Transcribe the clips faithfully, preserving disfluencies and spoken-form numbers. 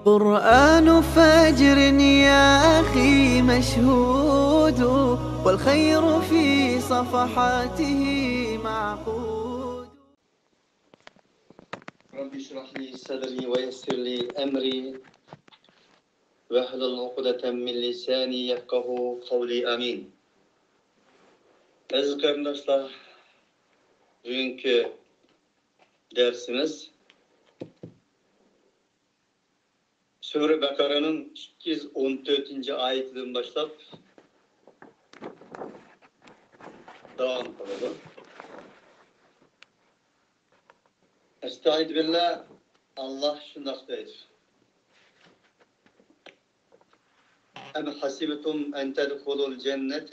قرآن فجر يا أخي مشهود، والخير في صفحاته معقود. رب اشرح لي صدري ويسر لي أمري واحلل عقدة من لساني يفقهوا قولي. آمين. ئەزىز قېرىنداشلار، بۈگۈنكى دەرسىمىز سۈرە بەقەرەنىڭ ئىككى يۈز ئون تۆتىنچى ئايىتىدىن باشلاپ داۋام قىلىدۇ. ئەستەئىزۇبىللا، ئاللاھ شۇنداق دەيدۇ: أم حسبتم أن تدخلوا الجنة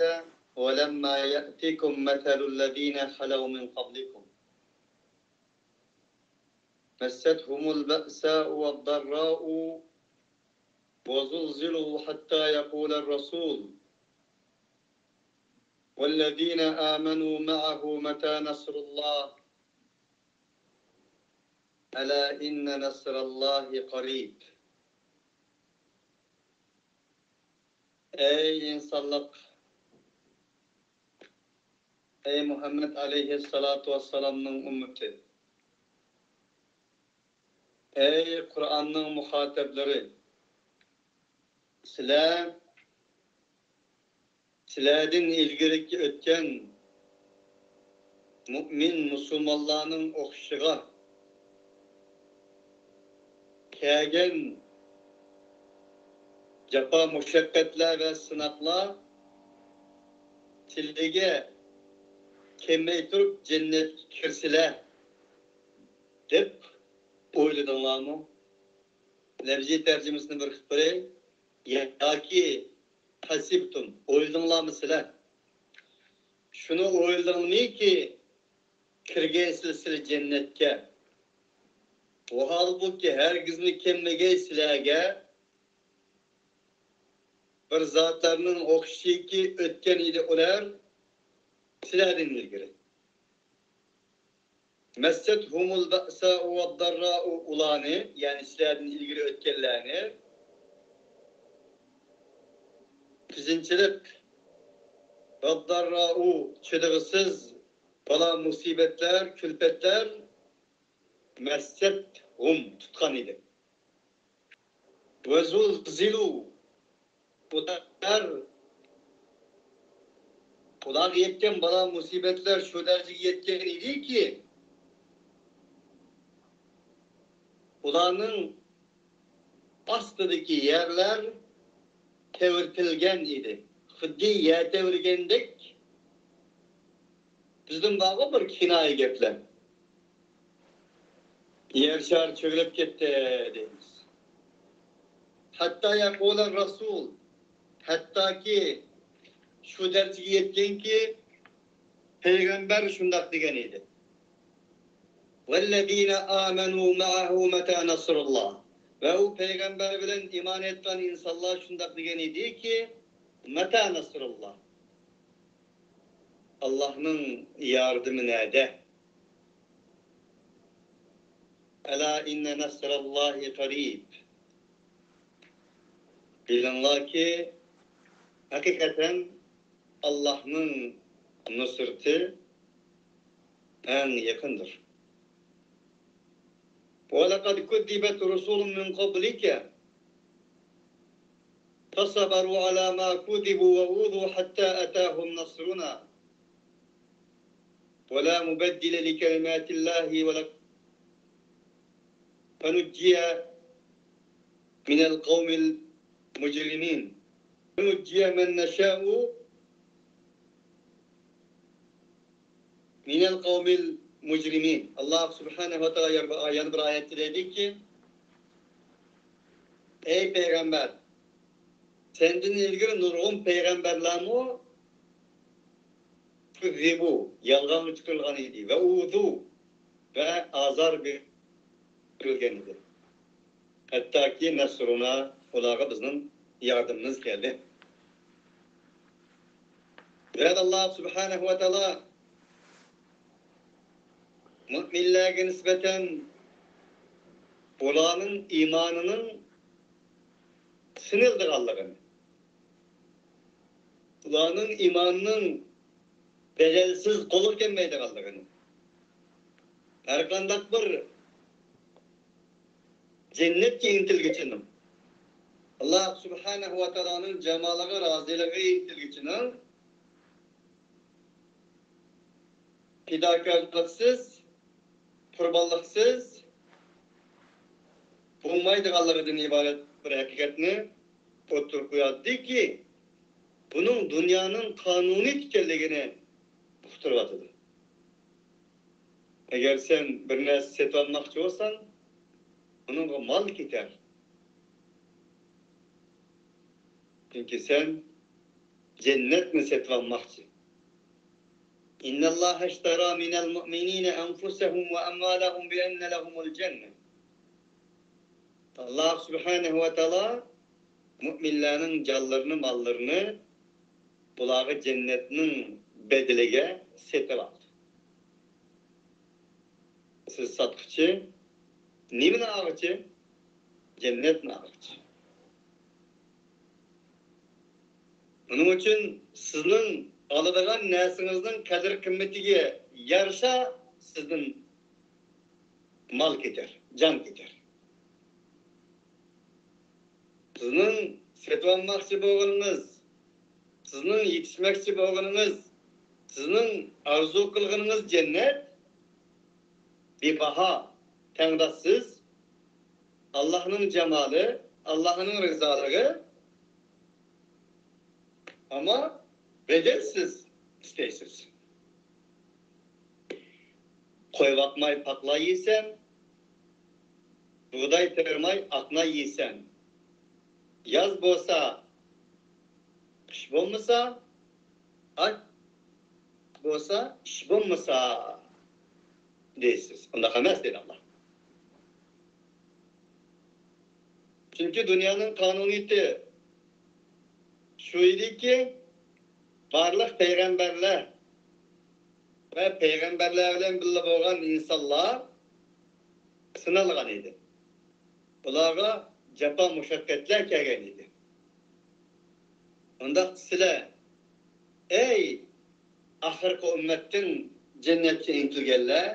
ولما يأتكم مثل الذين خلوا من قبلكم مستهم البأساء والضراء وزلزلوا حتى يقول الرسول والذين آمنوا معه متى نصر الله ألا إن نصر الله قريب. ئەي ئىنسانلىق، ئەي مۇھەممەد ئەلەيھىسسالاتۇ ۋەسسالامنىڭ ئۈممىتى، ئەي قۇرئاننىڭ مۇخاتەبلىرى، سىلەر سىلەردىن ئىلگىرىكى ئۆتكەن مۇئمىن مۇسۇلمانلارنىڭ ئوخشىشىغا كەلگەن جاپا مۇشەققەتلەر ۋە سىناقلار سىلىگە كەلمەي تۇرۇپ جەننەتكە كىرسىلە دەپ ئويلىدىڭلارمۇ؟ لەپزىي تەرجىمىسىنى بىر قىلىپ بېرەي. ياكى ھەسىبتۇم، ئويلىدىڭلارمۇ سىلەر؟ شۇنى ئويلىدىڭمىكى، كىرگەيسىلەر سىلەر جەننەتكە؟ ۋاھالبۇكى، ھەرگىزمۇ كەلمىگەي سىلەرگە بىر زاتلارنىڭ ئوخشىشىكى ئۆتكەن ئىدى ئۇلار سىلەردىن ئىلگىرى. مەسسەتھۇمۇل بەئساءۇ ۋەددەرراءۇ، ئۇلارنى، يەنى سىلەردىن ئىلگىرى ئۆتكەنلەرنى قىيىنچىلىق، ۋەددەرراءۇ، چىدىغۇسىز بالا مۇسىبەتلەر، كۈلپەتلەر، مەسسەتھۇم، تۇتقان ئىدى. ۋەزۇلزىلۇ، ئۇلار، ئۇلارغا يەتكەن بالا مۇسىبەتلەر شۇ دەرىجىگە يەتكەن ئىدىكى، ئۇلارنىڭ ئاستىدىكى يەرلەر تەۋرىتىلگەن ئىدى. خۇددى يەر تەۋرىگەندەك، بىزدىن بارغۇ بىر كىنايە گەپلەر. يەر شارى چۆكۈلۈپ كەتتى دەيمىز. ھەتتا يەقۇلەر رەسۇل، ھەتتاكى شۇ دەرىجىگە يەتكەنكى، پەيغەمبەر شۇنداق دېگەن ئىدى. ۋەللەزىنە ئامەنۇ مەئەھۇ مەتە نەسرۇللا. ۋە ئۇ پەيغەمبەر بىلەن ئىمان ئېيتقان ئىنسانلار شۇنداق دېگەن ئىدىكى، مەتە نەسرۇللا، ئاللاھنىڭ ياردىمى نەدە؟ ئەلا ئىننە نەسراللاھى قەرىب. بىلىڭلاركى، ھەقىقەتەن ئاللاھنىڭ نۇسرىتى ئەڭ يېقىندۇر. ولقد كذبت رسل من قبلك فصبروا على ما كذبوا وأوذوا حتى أتاهم نصرنا ولا مبدل لكلمات الله ولقد فنجي من القوم المجرمين وننجي من نشاء من القوم المجرمين. ئاللاھ سۇبھانەھۇ ۋە تائالا يەنە بىر ئايەتتە دەيدۇكى، ئەي پەيغەمبەر، سەندىن ئىلگىرى نۇرغۇن پەيغەمبەرلەرمۇ كۇززىبۇ، يالغانغا چىقىرىلغان ئىدى، ۋە ئۇزۇ، ۋە ئازار بېرىلگەن ئىدى. ھەتتاكى نەسرۇنا، ئۇلارغا بىزنىڭ ياردىمىمىز كەلدى. ۋە ئاللاھ سۇبھانەھۇ ۋە تائالا مۇئمىنلەرگە نىسبەتەن ئۇلارنىڭ ئىمانىنىڭ سىنىلىدىغانلىقىنى، ئۇلارنىڭ ئىمانىنىڭ بەدەلسىز قولغا كەلمەيدىغانلىقىنى، ھەرقانداق بىر جەننەتكە ئىنتىلگۈچىنىڭ، ئاللا سۇبھانەھۇ ۋە تائالانىڭ جامالىغا، رازىلىقىغا ئىنتىلگۈچىنىڭ پىداكارلىقسىز، قۇربانلىقسىز بولمايدىغانلىقىدىن ئىبارەت بىر ھەقىقەتنى ئوتتۇرىغا قويۇۋاتىدۇكى، بۇنىڭ دۇنيانىڭ قانۇنى ئىكەنلىكىنى ئۇقتۇرۇۋاتىدۇ. ئەگەر سەن بىر نەرسە سېتىۋالماقچى بولساڭ، ئۇنىڭغا مال كېتەر. چۈنكى سەن جەننەتنى سېتىۋالماقچى. إن الله اشترى من المؤمنين أنفسهم وأموالهم بأن لهم الجنة. ئاللا سۇبھانەھۇ ۋە تائالا مۇئمىنلەرنىڭ جانلىرىنى، ماللىرىنى بۇلارغا جەننەتنىڭ بەدىلىگە سېتىۋالدى. سىز ساتقۇچى، نېمىنى ئالغۇچى؟ جەننەتنى ئالغۇچى. ئۇنىڭ ئۈچۈن سىزنىڭ ئالىدىغان نەرسىڭىزنىڭ قەدىر-قىممىتىگە يارىشا سىزدىن مال كېتەر، جان كېتەر. سىزنىڭ سېتىۋالماقچى بولغىنىڭىز، سىزنىڭ يېتىشمەكچى بولغىنىڭىز، سىزنىڭ ئارزۇ قىلغىنىڭىز جەننەت، بىباھا، تەڭداشسىز، ئاللاھنىڭ جامالى، ئاللاھنىڭ رىزالىقى، ئەمما بەدەلسىز ئىستەيسىز. قوي باقماي پاقلا يېسەم، بۇغداي تېرىماي ئاقناي يېسەم، ياز بولسا، قىش بولمىسا، ئاچ بولسا، ئىش بولمىسا دەيسىز. ئۇنداق ئەمەس دەيدۇ ئاللا. چۈنكى دۇنيانىڭ قانۇنىيىتى شۇ ئىدىكى، بارلىق پەيغەمبەرلەر ۋە پەيغەمبەرلەر بىلەن بىللە بولغان ئىنسانلار سىنالغان ئىدى. بۇلارغا جاپا مۇشەققەتلەر كەلگەن ئىدى. ئۇنداق دېسىلە، ئەي ئاخىرقى ئۈممەتتىن جەننەتكە ئىنتىلگەنلەر،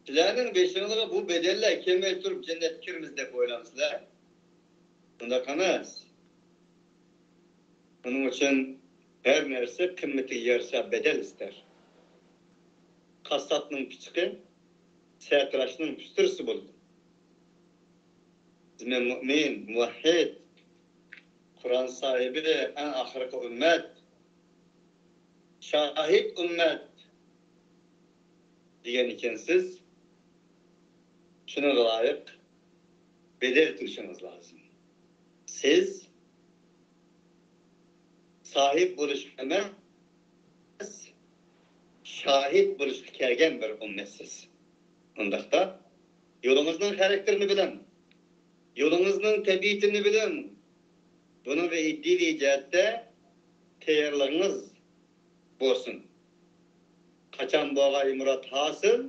سىلەرنىڭ بېشىڭلارغا بۇ بەدەللەر كەلمەي تۇرۇپ جەننەتكە كىرىمىز دەپ ئويلامسىلەر؟ ئۇنداق ئەمەس. ئۇنىڭ ئۈچۈن ھەر نەرسە قىممىتىگە يارىشا بەدەل ئىستەر. قاسساپنىڭ پىچىقى سەتراشنىڭ ئۈستۈرىسى بولىدۇ. بىز مۇئمىن، مۇۋەھھىد، قۇرئان ساھىبى، ئەڭ ئاخىرقى ئۈممەت، شاھىد ئۈممەت دېگەن ئىكەنسىز. شۇنىڭغا لايىق بەدەل تۆلىشىڭىز لازىم. سىز ساھىب بولۇش ئەمەس، شاھىت بولۇشقا كەلگەن بىر ئۈممەتسىز. ئۇنداقتا يولىڭىزنىڭ خاراكتېرىنى بىلىڭ، يولىڭىزنىڭ تەبىئىتىنى بىلىڭ. بۇنىڭغا ئىدىيىۋى جەھەتتە تەييارلىقىڭىز بولسۇن. قاچان بولغاي مۇراد ھاسىل،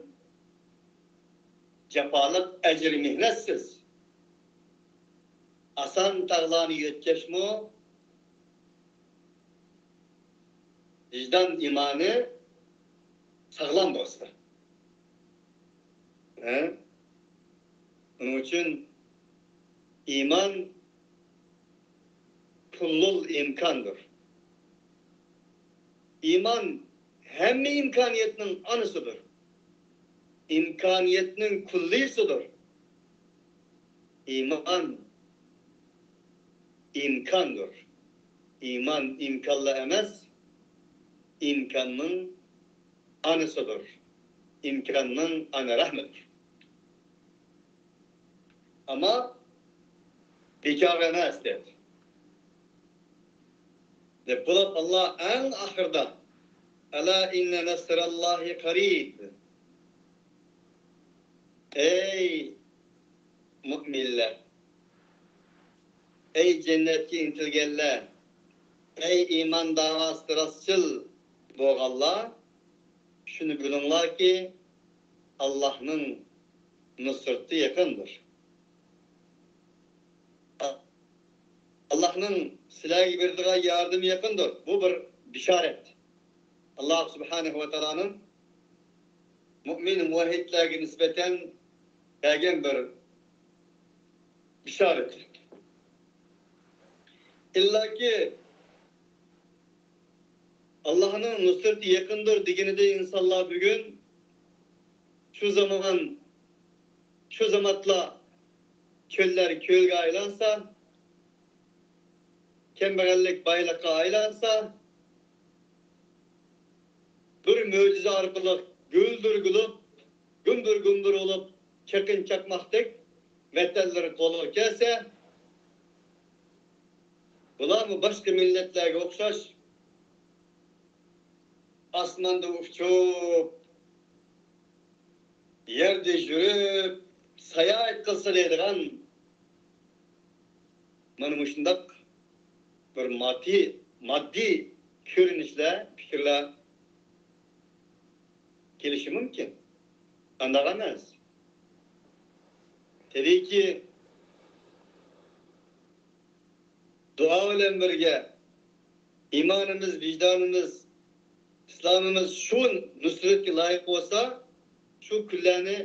جاپالىق ئەجرى مېھنەتسىز. ئاسان تاغلارنى يۆتكەشمۇ ۋىجدان ئىمانى ساغلام بولسا. ھە؟ ئۇنىڭ ئۈچۈن ئىمان كۇللۇل ئىمكاندۇر. ئىمان ھەممە ئىمكانىيەتنىڭ ئانىسىدۇر. ئىمكانىيەتنىڭ كۇللىسىدۇر. ئىمان ئىمكاندۇر. ئىمان ئىمكانلا ئەمەس، ئىمكاننىڭ ئانىسىدۇر. ئىمكاننىڭ ئانا رەھمىدۇر. ئەمما بىكارغا ئەمەس دەيدۇ. دەپ بولۇپ، ئاللا ئەڭ ئاخىرىدا، «ئەلا ئىننە نەسراللاھى قەرىب.» ئەي مۇئمىنلەر، ئەي جەننەتكە ئىنتىلگەنلەر، ئەي ئىمان داۋاسىدا راستچىل بولغانلار، شۇنى بىلىڭلاركى، ئاللانىڭ نۇسرىتى يېقىندۇر. ئاللاھنىڭ سىلەرگە بېرىدىغان ياردىمى يېقىندۇر. بۇ بىر بېشارەت. ئاللاھ سۇبھانەھۇ ۋە تائالانىڭ مۇئمىن مۇۋەھھىدلەرگە نىسبەتەن بەرگەن بىر بېشارەت. ئىللاكى ئاللاھنىڭ نۇسرىتى يېقىندۇر دېگىنىدە ئىنسانلار بۈگۈن شۇ زامان، شۇ زاماتلا چۆللەر كۆلگە ئايلانسا، كەمبەغەللىك بايلىققا ئايلانسا، بىر مۆجىزە ئارقىلىق گۈلدۈر گۈلۈپ، گۈمبۈر گۈمبۈر بولۇپ، چېقىن چاقماقتەك ۋەتەنلىرى قولغا كەلسە، بۇلارمۇ باشقا مىللەتلەرگە ئوخشاش ئاسماندا ئۇچۇپ، يەردە يۈرۈپ، ساياھەت قىلسا دەيدىغان مانا مۇشۇنداق بىر ماددىي، ماددىي كۆرۈنۈشلەر، پىكىرلەر كېلىشى مۇمكىن. ئانداق ئەمەس. تەبىئىيكى، دۇئا بىلەن بىرگە، ئىمانىمىز، ۋىجدانىمىز، ئىسلامىمىز شۇ نۇسرەتكە لايىق بولسا، شۇ كۈنلەرنى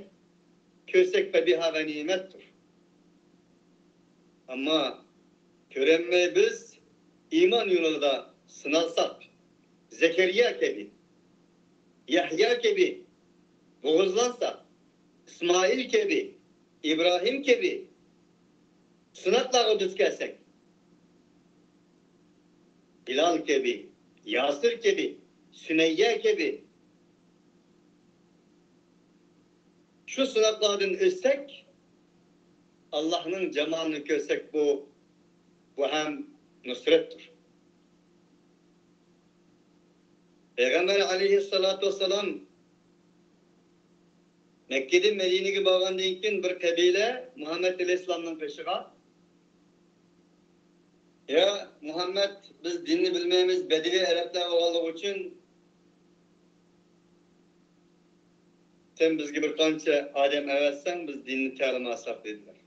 كۆرسەك پەبىھا ۋە نېمەتتۇر. ئەمما كۆرەلمەي بىز ئىمان يولىدا سىنالساق، زەكەرىيا كەبى، يەھيا كەبى بوغۇزلانساق، ئىسمائىل كەبى، ئىبراھىم كەبى سىناقلارغا دۇچ كەلسەك، بىلال كەبى، ياسىر كەبى، سۈمەييە كەبى شۇ سىناقلاردىن ئۆتسەك، ئاللاھنىڭ جامالىنى كۆرسەك، بۇ، بۇ ھەم نۇسرەتتۇر. پەيغەمبەر ئەلەيھىسسالاتۇ ۋەسسالام مەككىدىن مەدىنىگە بارغاندىن كېيىن، بىر قەبىلە مۇھەممەد ئەلەيھىسسالامنىڭ قېشىغا، يا مۇھەممەد، بىز دىننى بىلمەيمىز، بەدىۋىي ئەرەبلەر بولغانلىقى ئۈچۈن سەن بىزگە بىر قانچە ئادەم ئەۋەتسەڭ، بىز دىننى تەلىم ئالساق، دېدىلەر.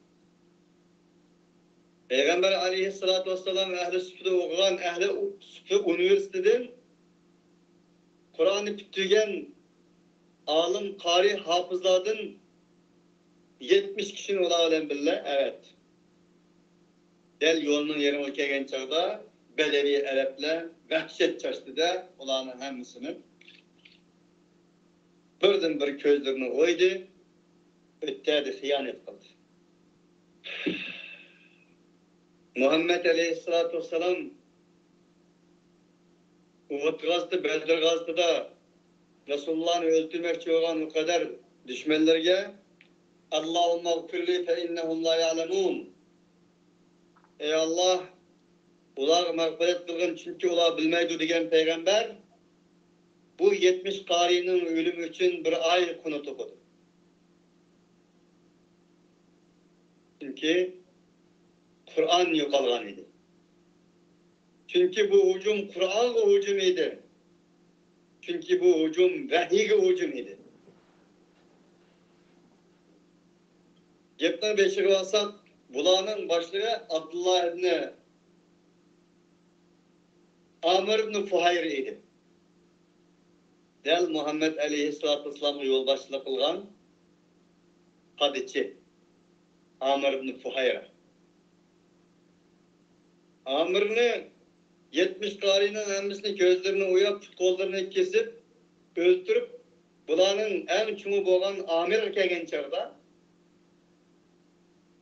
پەيغەمبەر ئەلەيھىسسالاتۇ ۋەسسالام ئەھلى سۈپىتىدە ئوقۇغان، ئەھلى ئۇ-، سۈپىتى ئۇنىۋېرسىتېتىدىن قۇرئاننى پۈتتۈرگەن ئالىم، قارىي، ھاپىزلاردىن يەتمىش كىشىنى ئۇلار بىلەن بىللە ئەۋەتتى. دەل يولنىڭ يېرىمىغا كەلگەن چاغدا بەدەۋىي ئەرەبلەر ۋەھشەت چاچتى-دە، ئۇلارنىڭ ھەممىسىنى بىردىنبىر كۆزلىرىنى ئويدى، ئۆتتەدە خىيانەت قىلدى. مۇھەممەد ئەلەيھىسسالاتۇ ۋەسسالام ئۇھۇد غازىتى، بەدر غازىتىدا رەسۇلۇللانى ئۆلتۈرمەكچى بولغان ئۇ قەدەر دۈشمەنلىرىگە، «ئاللاھۇممەغفىرلى فەئىننەھۇم لا يەئلەمۇن.» «ئەي ئاللاھ، ئۇلارغا مەغپىرەت قىلغىن، چۈنكى ئۇلار بىلمەيدۇ» دېگەن پەيغەمبەر بۇ يەتمىش قارىينىڭ ئۆلۈمى ئۈچۈن بىر ئاي قۇنۇت ئوقۇدى. چۈنكى قۇرئان يوقالغان ئىدى. چۈنكى بۇ ھۇجۇم قۇرئانغا ھۇجۇم ئىدى. چۈنكى بۇ ھۇجۇم ۋەھىيگە ھۇجۇم ئىدى. گەپنىڭ بېشىغا بارساق، بۇلارنىڭ باشلىقى ئابدۇللا ئىبنى ئامىر ئىبنى فۇھەيرە ئىدى. دەل مۇھەممەد ئەلەيھىسسالاتۇ ۋەسسالامغا يولباشچىلىق قىلغان پادىچى ئامىر ئىبنى فۇھەيرە. ئامىرنى، يەتمىش قارىينىڭ ھەممىسىنى كۆزلىرىنى ئويۇپ، پۇت-قوللىرىنى كېسىپ، ئۆلتۈرۈپ، بۇلارنىڭ ئەڭ چوڭى بولغان ئامىرغا كەلگەن چاغدا،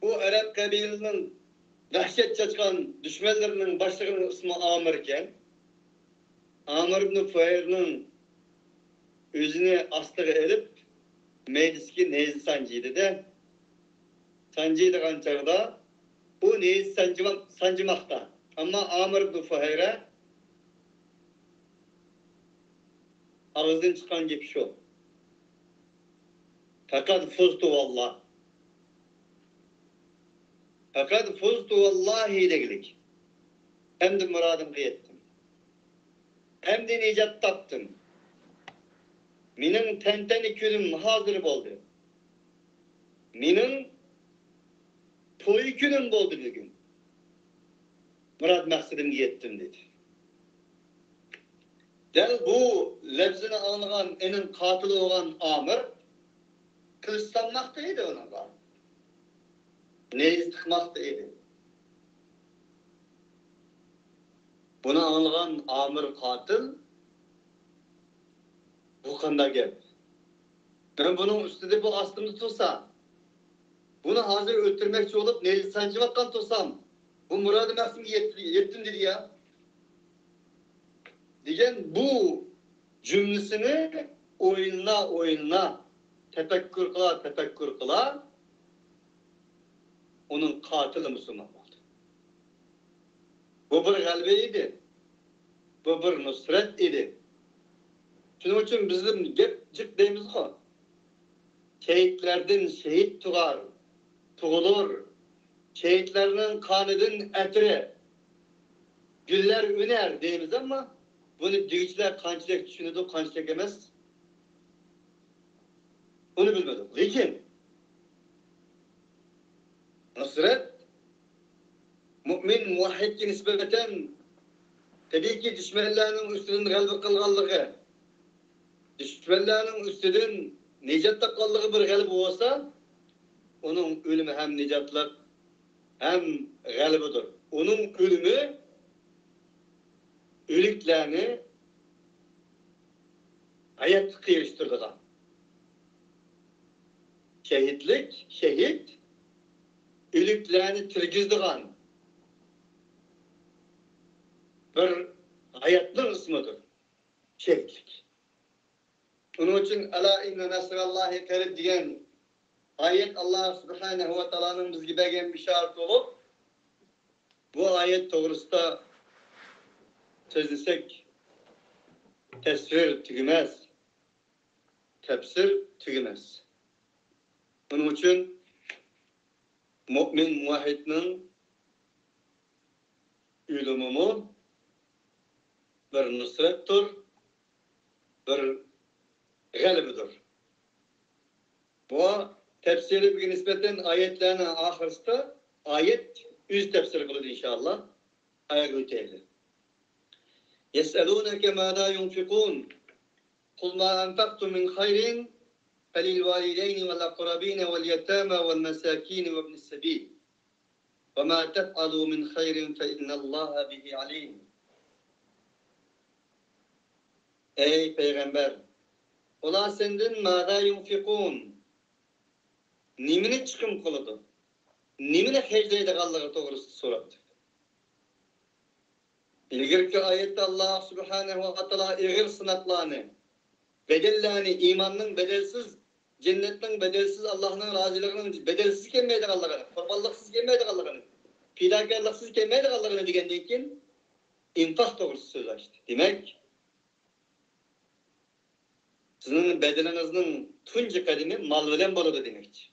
بۇ ئەرەب قەبىلىنىڭ ۋەھشەت چاچقان دۈشمەنلىرىنىڭ باشلىقىنىڭ ئىسمى ئامىر ئىكەن. ئامىر ئىبنى فۇھەيرنىڭ ئۆزىنى ئاستىغا ئېلىپ، مەيدىسىگە نەيزە سانجىيدۇ-دە. سانجىيدىغان چاغدا ئۇ نەيزە سانجىما-، سانجىماقتا. ئەمما ئامىر ئىبنى فۇھەيرە ئاغزىدىن چىققان گېپى شۇ. «پەقەت فۇزتۇ ۋاللاھ. پەقەت فۇزتۇ ۋاللاھى» دېگۈلۈك. ئەمدى مۇرادىمغا يەتتىم. ئەمدى نىجات تاپتىم. مېنىڭ تەنتەنە كۈنۈم ھازىر بولدى. مېنىڭ توي كۈنۈم بولدى بۈگۈن. مۇراد مەقسىتىمگە يەتتىم» دېدى. دەل بۇ لەپزىنى ئاڭلىغان ئېنىڭ قاتىلى بولغان ئامىر قىلىچ سالماقتا ئىدى ئۇنىڭغا. نەيزە تىقماقتا ئىدى. بۇنى ئاڭلىغان ئامىر قاتىل: «بۇ قانداق گەپ؟ مەن بۇنىڭ ئۈستىدە، بۇ ئاستىمدا تۇرسام، بۇنى ھازىر ئۆلتۈرمەكچى بولۇپ نەيزە سانجىۋاتقان تۇرسام، بۇ مۇرادىم مەقسىتىمگە يەتتى، يەتتىم» دېدى يا. دېگەن بۇ جۈملىسىنى ئويلىنا، ئويلىنا، تەپەككۇر قىلا، تەپەككۇر قىلا، ئۇنىڭ قاتىلى مۇسۇلمان بولدى. بۇ بىر غەلىبە ئىدى. بۇ بىر نۇسرەت ئىدى. شۇنىڭ ئۈچۈن بىزدىن گەپ جىق دەيمىزغۇ. شېھىتلەردىن شېھىت تۇغار، تۇغۇلۇر. شېھىتلەرنىڭ قانىدىن ئەترى، گۈللەر ئۈنەر دەيمىز، ئەمما بۇنى دېگۈچىلەر قانچىلىك چۈشىنىدۇ، قانچىلىك ئەمەس، ئۇنى بىلمىدۇق. لېكىن نۇسرەت مۇئمىن مۇۋەھھىدكە نىسبەتەن، تەبىئىيكى، دۈشمەنلەرنىڭ ئۈستىدىن غەلىبە قىلغانلىقى، دۈشمەنلەرنىڭ ئۈستىدىن نىجات تاپقانلىقى بىر غەلىبە بولسا، ئۇنىڭ ئۆلۈمى ھەم نىجاتلىق، ھەم غەلىبىدۇر. ئۇنىڭ ئۆلۈمى ئۆلۈكلەرنى ھاياتلىققا ئېرىشتۈرىدىغان. شېھىتلىك، شېھىت، ئۆلۈكلەرنى تىرگۈزىدىغان بىر ھاياتنىڭ ئىسمىدۇر شېھىتلىك. ئۇنىڭ ئۈچۈن «ئەلا ئىننە نەسراللاھى قەرىب» دېگەن ئايەت ئاللا سۇبھانەھۇ ۋە تائالانىڭ بىزگە بەرگەن بېشارىتى بولۇپ، بۇ ئايەت توغرىسىدا سۆزلىسەك، تەسۋىر تۈگىمەس، تەپسىر تۈگىمەس. ئۇنىڭ ئۈچۈن مۇئمىن مۇۋەھھىدنىڭ ئۆلۈمىمۇ بىر نۇسرەتتۇر، بىر غەلىبىدۇر. بۇ تەپسىرىگە نىسبەتەن ئايەتلەرنىڭ ئاخىرىسىدا ئايەت ئۆزى تەپسىر قىلىدۇ، ئىنشائاللا. ئايەتكە ئۆتەيلى. يسألونك ماذا ينفقون قل ما أنفقتم من خير فللوالدين والأقربين واليتامى والمساكين وابن السبيل وما تفعلوا من خير فإن الله به عليم. ئەي پەيغەمبەر، ئۇلار سەندىن ماذا ينفقون، نېمىنى چىقىم قىلىدۇ، نېمىنى خەجلەيدىغانلىقى توغرىسىدا سوراپتۇ. ئىلگىرىكى ئايەتتە ئاللا سۇبھانەھۇ ۋە تائالا ئېغىر سىناقلارنى، بەدەللەرنى، ئىماننىڭ بەدەلسىز، جەننەتنىڭ بەدەلسىز، ئاللانىڭ رازىلىقىنىڭ بەدەلسىز كەلمەيدىغانلىقىنى، قۇربانلىقسىز كەلمەيدىغانلىقىنى، پىداكارلىقسىز كەلمەيدىغانلىقىنى دېگەندىن كېيىن، ئىنفاق توغرىسىدا سۆز ئاچتى. دېمەك، سىزنىڭ بەدىنىڭىزنىڭ تۇنجى قەدىمى مال بىلەن بولىدۇ دېمەكچى.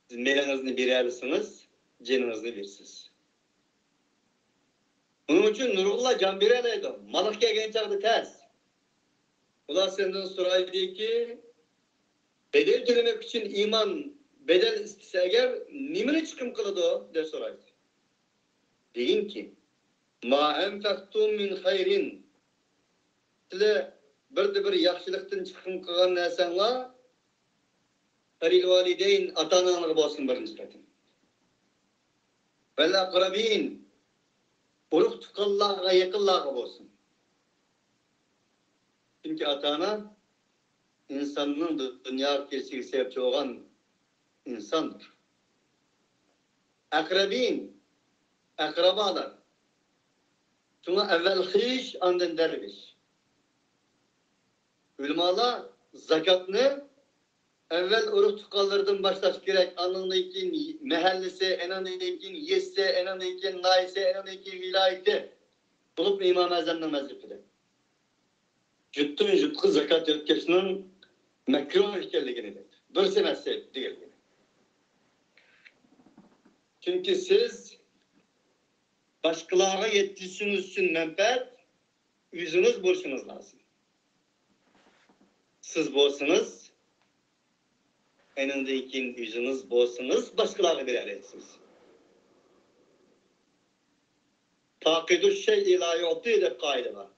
سىز مېلىڭىزنى بېرەلىسىڭىز، جېنىڭىزنى بېرىسىز. بۇنىڭ ئۈچۈن نۇرغۇنلار جان بېرەلەيدۇ. مالغا كەلگەن چاغدا تەس. ئۇلار سەندىن سورايدۇكى، بەدەل تۆلىمەك ئۈچۈن ئىمان بەدەل ئىستىسە ئەگەر، نېمىنى چىقىم قىلىدۇ؟ دەپ سورايدۇ. دېگىنكى، ما أنفقتم من خير، سىلەر بىردە بىر ياخشىلىقتىن چىقىم قىلغان نەرسەڭلار، فللوالدين، ئاتا-ئاناڭلارغا بولسۇن بىرىنچى قېتىم. والأقربين، ئۇرۇق-تۇغقانلارغا، يېقىنلارغا بولسۇن. چۈنكى ئاتا-ئانا ئىنساننىڭ دۇنياغا كېلىشىگە سەۋەبچى بولغان ئىنساندۇر. ئەقرەبىن، ئەقرەبالار. شۇڭا ئەۋۋەل خىش، ئاندىن دەرۋىش. ئۆلىمالار زاكاتنى ئەۋۋەل ئۇرۇق-تۇغقانلىرىدىن باشلاش كېرەك، ئاندىن كېيىن مەھەللىسى، ئاندىن كېيىن يېزىسى، ئاندىن كېيىن ناھىيىسى، ئاندىن كېيىن ۋىلايىتى، بولۇپمۇ ئىمام ئەزەمنىڭ مەزھىپىدە جۈتتىن جۈتقا زاكات يۆتكەشنىڭ مەكرۇھ ئىكەنلىكىنى دەيدۇ. دۇرۇس ئەمەس دېگەنلىكىنى. چۈنكى سىز باشقىلارغا يەتكۈزۈشىڭىز ئۈچۈن مەنپەئەت ئۆزىڭىز بولۇشىڭىز لازىم. سىز بولسىڭىز، ئېنىڭدىن كېيىن ئۆزىڭىز بولسىڭىز، باشقىلارغا بېرەلەيسىز. فاقد الشيء لا يعطي دەپ قائىدە بار.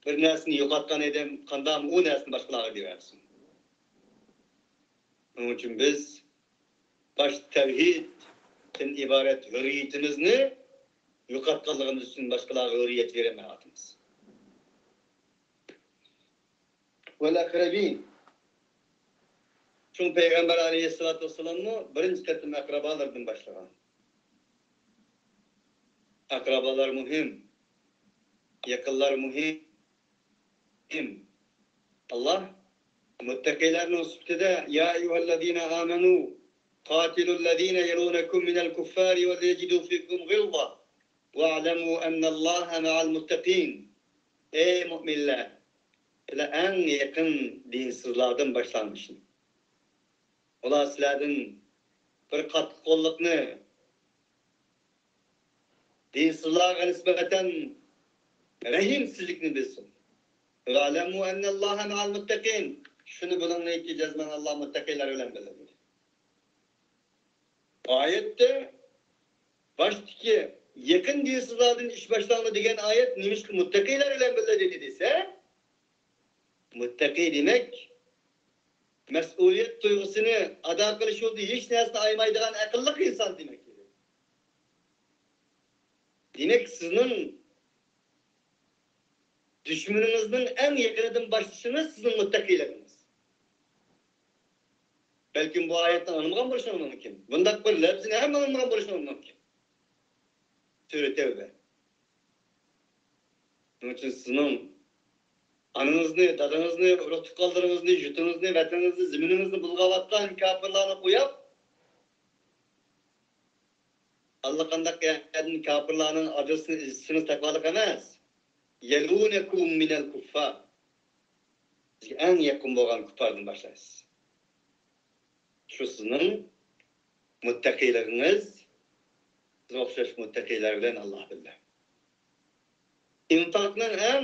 بىر نەرسىنى يوقاتقان ئادەم قانداقمۇ ئۇ نەرسىنى باشقىلارغا بېرەلىسۇن؟ شۇنىڭ ئۈچۈن بىز باش تەۋھىدتىن ئىبارەت ھۆرىيىتىمىزنى يوقاتقانلىقىمىز ئۈچۈن باشقىلارغا ھۆرىيەت بېرەلمەيۋاتىمىز. والأقربين. چوڭ پەيغەمبەر ئەلەيھىسسالاتۇ ۋەسسالاممۇ بىرىنچى قېتىم ئەقرىبالىرىدىن باشلىغان. ئەقرىبالار مۇھىم، يېقىنلار مۇھىم. ئاللا مۇتتەقىلەرنىڭ سۈپىتىدە: يا أيها الذين آمنوا قاتلوا الذين يلونكم من الكفار وليجدوا فيكم غلظة واعلموا أن الله مع المتقين. ئەي مۆمىنلەر، سىلەر ئەڭ يېقىن دىنسىزلاردىن باشلاڭلار ئىشنى. ئۇلار سىلەردىن بىر قاتتىق قوللۇقنى، دىنسىزلارغا نىسبەتەن رەھىمسىزلىكنى بىلسۇن. واعلموا أن الله مع المتقين. شۇنى بىلىڭلاركى، جەزمەن ئاللا مۇتتەقىلەر بىلەن بىللە دېدى. ئايەتتە باشتىكى يېقىن دىنسىزلاردىن ئىش باشلاڭلار دېگەن ئايەت نېمىشقا مۇتتەقىلەر بىلەن بىللە دېدى دېسە، مۇتتەقى دېمەك، مەسئۇلىيەت تۇيغۇسىنى ئادا قىلىش يولىدا ھېچ نەرسىنى ئايىمايدىغان ئەقىللىق ئىنسان دېمەك. دېمەك، سىزنىڭ دۈشمىنىڭىزنىڭ ئەڭ يېقىنىدىن باشلىشىڭىز سىزنىڭ مۇتتەقىلىكىڭىز. بەلكىم بۇ ئايەتنى ئاڭلىمىغان بولۇشىڭىز مۇمكىن. بۇنداق بىر لەپزىنى ھەم ئاڭلىمىغان بولۇشىڭىز مۇمكىن. سۈرە تەۋبە. شۇنىڭ ئۈچۈن سىزنىڭ ئانىڭىزنى، دادىڭىزنى، ئۇرۇق-تۇغقانلىرىڭىزنى، يۇرتىڭىزنى، ۋەتىنىڭىزنى، زېمىنىڭىزنى بۇلغاۋاتقان كاپىرلارنى قويۇپ، ئاللىقانداق يەردىن كاپىرلارنىڭ ئادرېسىنى ئىزدىسىڭىز تاپالىق ئەمەس. يلونكم من الكفار. سىزگە ئەڭ يېقىن بولغان كۇپپاردىن باشلايسىز. شۇ سىزنىڭ مۇتتەقىيلىقىڭىز، سىزگە ئوخشاش مۇتتەقىيلار بىلەن ئاللا بىللە. ئىنفاقنىڭ ئەڭ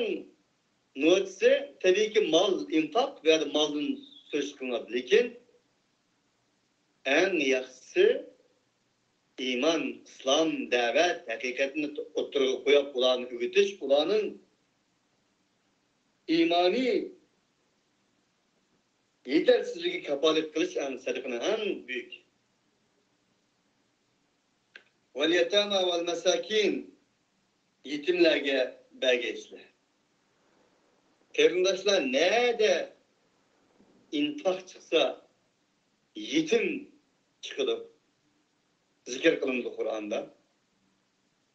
نوچىسى، تەبىئىيكى، مال، ئىنفاق، بۇ يەردە مالدىن سۆز قىلىنغان. لېكىن ئەڭ ياخشىسى ئىمان، ئىسلام، دەۋەت، ھەقىقەتنى ئوتتۇرىغا قويۇپ، ئۇلارنى ئۆگىتىش، ئۇلارنىڭ ئىمانىي يېتەرسىزلىكىگە كاپالەت قىلىش ئەڭ سەدىقىنىڭ ئەڭ بۈيۈكى. واليتامى والمساكين، يېتىملەرگە بەرگەيسىلەر. قېرىنداشلار، نەدە ئىنفاق چىقسا، يېتىم چىقىدۇ. زىكىر قىلىنىدۇ قۇرئاندا.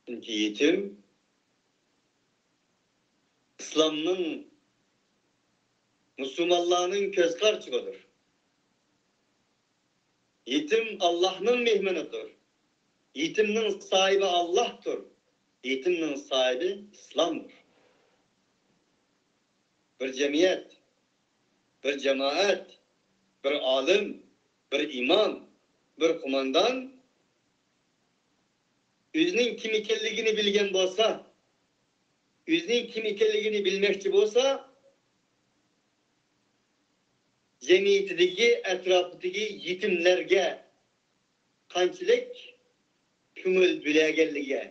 چۈنكى يېتىم ئىسلامنىڭ، مۇسۇلمانلارنىڭ كۆز قارىچۇقىدۇر. يېتىم ئاللاھنىڭ مېھمىنىدۇر. يېتىمنىڭ ساھىبى ئاللاھتۇر. يېتىمنىڭ ساھىبى ئىسلامدۇر. بىر جەمئىيەت، بىر جامائەت، بىر ئالىم، بىر ئىمام، بىر قوماندان ئۆزىنىڭ كىم ئىكەنلىكىنى بىلگەن بولسا، ئۆزىنىڭ كىم ئىكەنلىكىنى بىلمەكچى بولسا، جەمئىيىتىدىكى، ئەتراپىدىكى يېتىملەرگە قانچىلىك كۆڭۈل بۆلەلىگەنلىكىگە،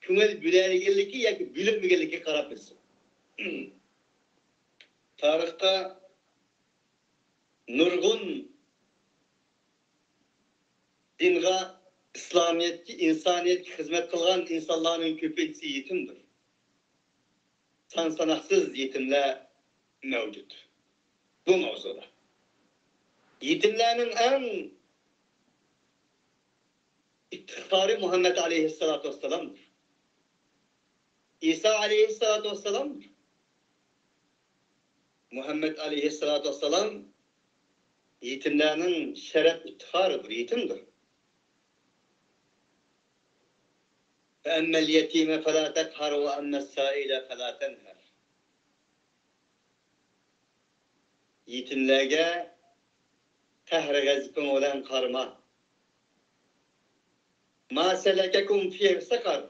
كۆڭۈل بۆلەلىگەنلىكى ياكى بۆلەلمىگەنلىكىگە قاراپ بىلسۇن. تارىختا نۇرغۇن دىنغا، ئىسلامىيەتكە، ئىنسانىيەتكە خىزمەت قىلغان ئىنسانلارنىڭ كۆپىنچىسى يېتىمدۇر. سان-ساناقسىز يېتىملەر مەۋجۇت بۇ ماۋزۇدا. يېتىملەرنىڭ ئەڭ ئىپتىخارى مۇھەممەد ئەلەيھىسسالاتۇ ۋەسسالامدۇر. ئىسا ئەلەيھىسسالاتۇ ۋەسسالامدۇر. مۇھەممەد ئەلەيھىسسالاتۇ ۋەسسالام يېتىملەرنىڭ شەرەپ ئىپتىخارىدۇر، يېتىمدۇر. فأما اليتيم فلا تقهر وأما السائل فلا تنهر. يېتىملەرگە قەھرى غەزىپىڭ بىلەن قارىما. ما سلككم في سقر؟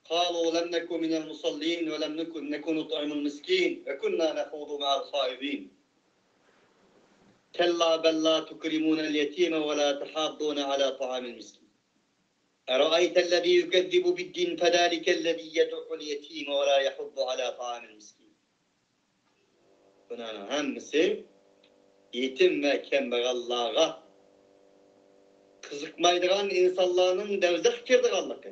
قالوا لم نك من المصلين ولم نك نطعم المسكين وكنا نخوض مع الخائضين. كلا بل لا تكرمون اليتيم ولا تحاضون على طعام المسكين. أرأيت الذي يكذب بالدين فذلك الذي يدع اليتيم ولا يحض على طعام المسكين. بۇلارنىڭ ھەممىسى يېتىم ۋە كەمبەغەللەرگە قىزىقمايدىغان ئىنسانلارنىڭ دوزاخقا كىرىدىغانلىقى.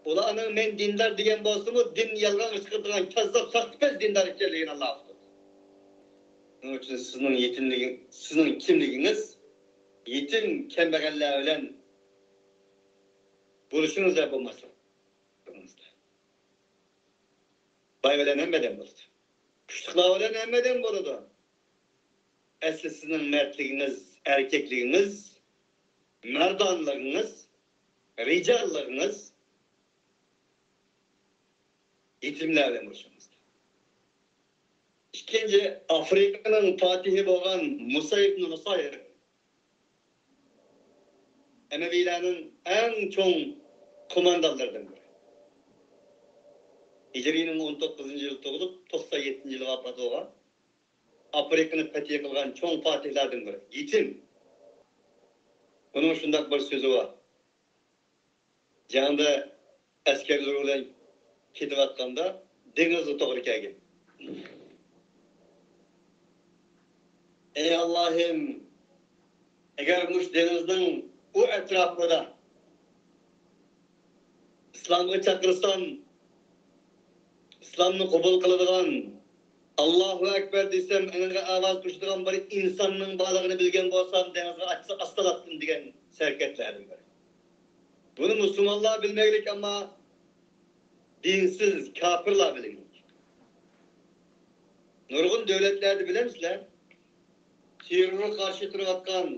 ئۇلارنىڭ مەن دىندار دېگەن بولسىمۇ، دىن يالغانغا چىقىرىدىغان كاززاپ، ساختىپەز دىندار ئىكەنلىكىنى ئاللا ئۇقتۇرسۇن. شۇنىڭ ئۈچۈن سىزنىڭ يېتىملىكىڭ، سىزنىڭ كىملىكىڭىز يېتىم، كەمبەغەللەر بىلەن بولۇشىڭىز ۋە بولماسلىقىڭىزدا. باي بىلەن ھەممە ئادەم بولىدۇ. كۈچلۈكلەر بىلەن ھەممە ئادەم بولىدۇ. ئەسلى سىزنىڭ مەردلىكىڭىز، ئەركەكلىكىڭىز، مەردانىلىقىڭىز، رىجاللىقىڭىز يېتىملەر بىلەن بولۇشىڭىزدا. ئىككىنچى، ئافرىقىنىڭ پاتىھى بولغان مۇسا ئىبن نۇساير ئەمەۋىيلەرنىڭ ئەڭ چوڭ قوماندانلىرىدىن بىرى. ھىجرىينىڭ ئون توققۇزىنچى يىلى تۇغۇلۇپ، توقسان يەتتىنچى يىلى ۋاپات بولغان، ئافرىقىنى پەتھى قىلغان چوڭ پاتىھلاردىن بىرى. يېتىم. ئۇنىڭ شۇنداق بىر سۆزى بار. جەڭدە ئەسكەرلىرى بىلەن كېتىۋاتقاندا دېڭىزغا توغرا كەلگەن. ئەي ئاللاھىم، ئەگەر مۇشۇ دېڭىزنىڭ ئۇ ئەتراپىدا ئىسلامغا چاقىرسام، ئىسلامنى قوبۇل قىلىدىغان، ئاللاھۇ ئەكبەر دېسەم، ئېنىڭغا ئاۋاز قوشىدىغان بىر ئىنساننىڭ بارلىقىنى بىلگەن بولسام، دېڭىزغا ئاتسا ئاستا ئاتاتتىم دېگەن سەركەردىلەردىن بىرى. بۇنى مۇسۇلمانلار بىلمەيلىك، ئەمما دىنسىز كاپىرلار بىلگەن. نۇرغۇن دۆلەتلەردە بىلەمسىلەر، تېررورغا قارشى تۇرۇۋاتقان،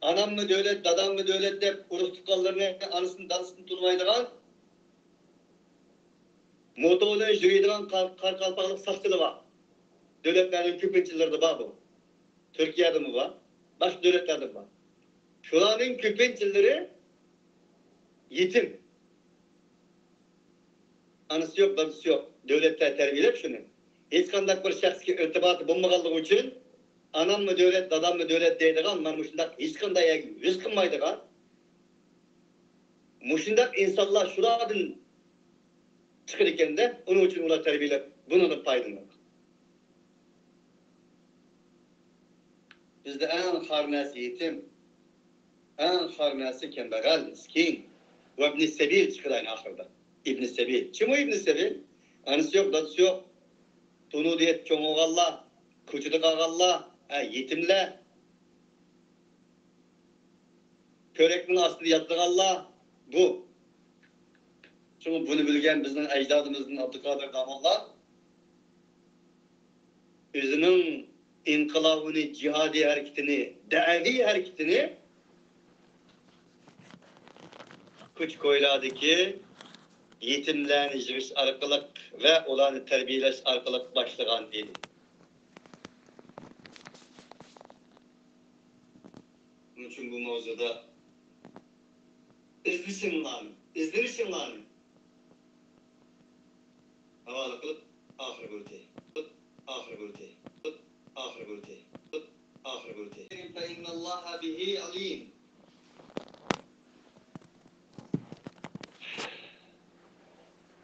ئاناممۇ دۆلەت، داداممۇ دۆلەت دەپ ئۇرۇق تۇغقانلىرىنى، ئانىسىنى، دادىسىنى تونۇمايدىغان، موتو بىلەن يۈرىدىغان قار-، قارىقالپاقلىق ساقچىلار بار. دۆلەتلەرنىڭ كۆپىنچىلىرىدە بار بۇ. تۈركىيەدىمۇ بار، باشقا دۆلەتلەردىمۇ بار. شۇلارنىڭ كۆپىنچىلىرى يېتىم. ئانىسى يوق، دادىسى يوق. دۆلەتلەر تەربىيەلەپ شۇنى. ھېچقانداق بىر شەخسكە ئىرتىباتى بولمىغانلىقى ئۈچۈن، ئاناممۇ دۆلەت، داداممۇ دۆلەت دەيدىغان، مانا مۇشۇنداق ھېچقانداق يەرگە يۈز قىلمايدىغان، مۇشۇنداق ئىنسانلار شۇلاردىن چىقىدىكەن-دە، ئۇنىڭ ئۈچۈن ئۇلار تەربىيەلەپ، بۇنىڭدىن پايدىلىنىدۇ. بىزدە ئەڭ خار نەرسە يېتىم، ئەڭ خار نەرسە كەمبەغەل، مىسكىن. ۋەبنى سەبىل چىقىدۇ ئەڭ ئاخىرىدا. ئىبنى سەبىل. كىم ئۇ ئىبنى سەبىل؟ ئانىسى يوق، دادىسى يوق. تونۇدا يېتىپ چوڭ بولغانلار، كوچىدا قالغانلار، ھە، يېتىملەر. كۆۋرۈكنىڭ ئاستىدا ياتىدىغانلار بۇ. شۇڭا بۇنى بىلگەن بىزنىڭ ئەجدادىمىزدىن ئابدۇقادىر داموللا ئۆزىنىڭ ئىنقىلابىنى، جىھادىي ھەرىكىتىنى، دەئەۋىي ھەرىكىتىنى كوچا-كويلاردىكى يېتىملەرنى يىغىش ئارقىلىق ۋە ئۇلارنى تەربىيەلەش ئارقىلىق باشلىغان ئىدى. شۇنىڭ ئۈچۈن بۇ ماۋزۇدا ئىزدىشىڭلارنى، ئىزدىنىشىڭلارنى ھاۋالە قىلىپ، ئاخىرى بولدى. ئاخىرى بولدى. ئاخىرى بولدى. ئاخىرى بولدى. فإن الله به عليم.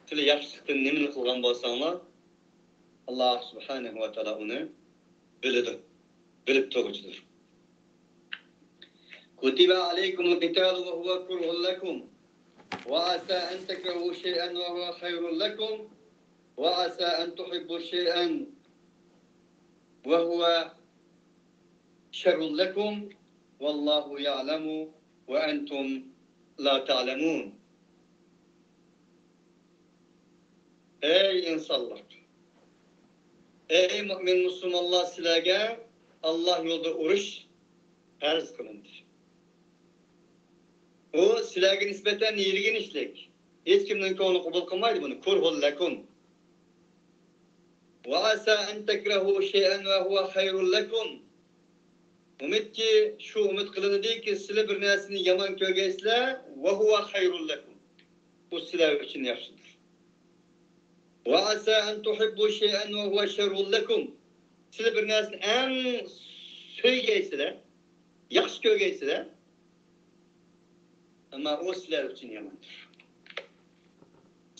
سىلەر ياخشىلىقتىن نېمىنى قىلغان بولساڭلار، ئاللا سۇبھانەھۇ ۋە تائالا ئۇنى بىلىدۇ، بىلىپ تۇرغۇچىدۇر. كتب عليكم القتال وهو كره لكم وعسى أن تكرهوا شيئا وهو خير لكم وعسى أن تحبوا شيئا وهو شر لكم والله يعلم وأنتم لا تعلمون. ئەي ئىنسانلار! ئەي مۇئمىن مۇسۇلمانلار، سىلەرگە ئاللا يولىدا ئۇرۇش پەرز قىلىندى. ئۇ سىلەرگە نىسبەتەن يىرگىنچلىك. ھېچكىمنىڭ كۆڭلى قوبۇل قىلمايدۇ بۇنى. كره لكم. وعسى أن تكرهوا شيئا وهو خير لكم. ئۈمىدكى، شۇ ئۈمىد قىلىنىدۇكى، سىلەر بىر نەرسىنى يامان كۆرگەيسىلەر، وهو خير لكم. بۇ سىلەر ئۈچۈن ياخشىدۇر. وعسى أن تحبوا شيئا وهو شر لكم. سىلەر بىر نەرسىنى ئەڭ سۆيگەيسىلەر، ياخشى كۆرگەيسىلەر. ئەمما ئۇ سىلەر ئۈچۈن ياماندۇر.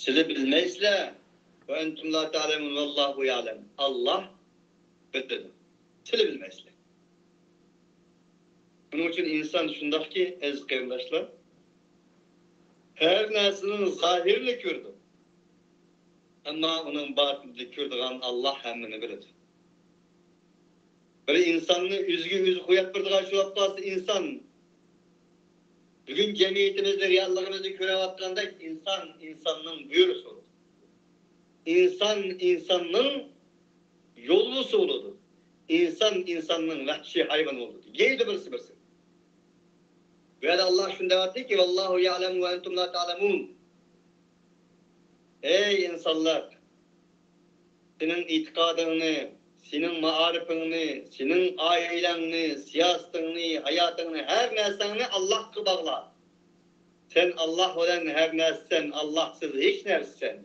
سىلەر بىلمەيسىلەر. وأنتم لا تعلمون والله يعلم. ئاللاھ بىلىدۇ. سىلەر بىلمەيسىلەر. شۇنىڭ ئۈچۈن ئىنسان شۇنداقكى، ئەزىز قېرىنداشلار، ھەر نەرسىنىڭ زاھىرىنى كۆرىدۇ. ئەمما ئۇنىڭ باتىنىدا كۆرىدىغان ئاللاھ ھەممىنى بىلىدۇ. بىر ئىنساننى ئۆزىگە ئۆزى قويۇپ بېرىدىغان شۇ قالسا ئىنسان، بۈگۈن جەمئىيىتىمىزدە، رېئاللىقىمىزدا كۆرۈۋاتقاندەك، ئىنسان ئىنساننىڭ بۆرىسى بولىدۇ. ئىنسان ئىنساننىڭ يولۋىسى بولىدۇ. ئىنسان ئىنساننىڭ ۋەھشىي ھايۋىنى بولىدۇ. يەيدۇ بىرسى بىرسىنى. بۇ يەردە ئاللاھ شۇنداق دەۋاتىدۇكى، والله يعلم وأنتم لا تعلمون. ئەي ئىنسانلار، سېنىڭ ئېتىقادىڭنى، سېنىڭ مائارىپىڭنى، سېنىڭ ئائىلەڭنى، سىياسىتىڭنى، ھاياتىڭنى، ھەر نەرسەڭنى ئاللاھقا باغلا. سەن ئاللاھ بىلەن ھەر نەرسىسەن، ئاللاھسىز ھېچ نەرسىسەن.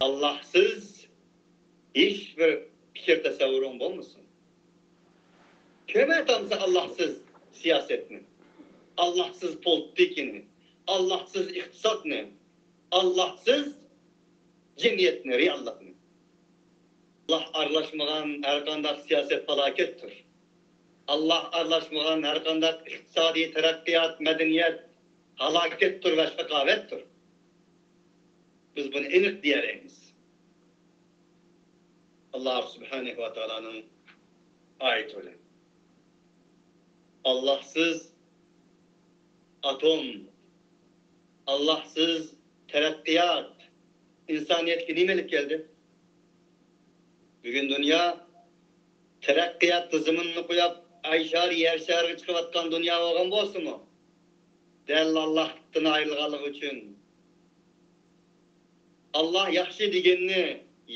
ئاللاھسىز ھېچ بىر پىكىر تەسەۋۋۇرۇڭ بولمىسۇن. كۆرمەيتامسەن ئاللاھسىز سىياسەتنى، ئاللاھسىز پولىتىكىنى، ئاللاھسىز ئىقتىسادنى، ئاللاھسىز جەمئىيەتنى، رېئاللىقنى. ئاللاھ ئارىلاشمىغان ھەرقانداق سىياسەت پالاكەتتۇر. ئاللاھ ئارىلاشمىغان ھەرقانداق ئىقتىسادىي تەرەققىيات، مەدەنىيەت ھالاكەتتۇر ۋە شاقاۋەتتۇر. بىز بۇنى ئېنىق دېيەلەيمىز. ئاللاھ سۇبھانەھۇ ۋە تائالانىڭ ئايىتى بىلەن. ئاللاھسىز ئاتوم، ئاللاھسىز تەرەققىيات ئىنسانىيەتكە نېمە ئېلىپ كەلدى؟ بۈگۈن دۇنيا تەرەققىيات تىزىمىنىنى قويۇپ، ئاي شارى، يەر شارىغا چىقىۋاتقان دۇنيا بولغان بولسىمۇ، دەل ئاللاھتىن ئايرىلغانلىقى ئۈچۈن، ئاللاھ ياخشى دېگەننى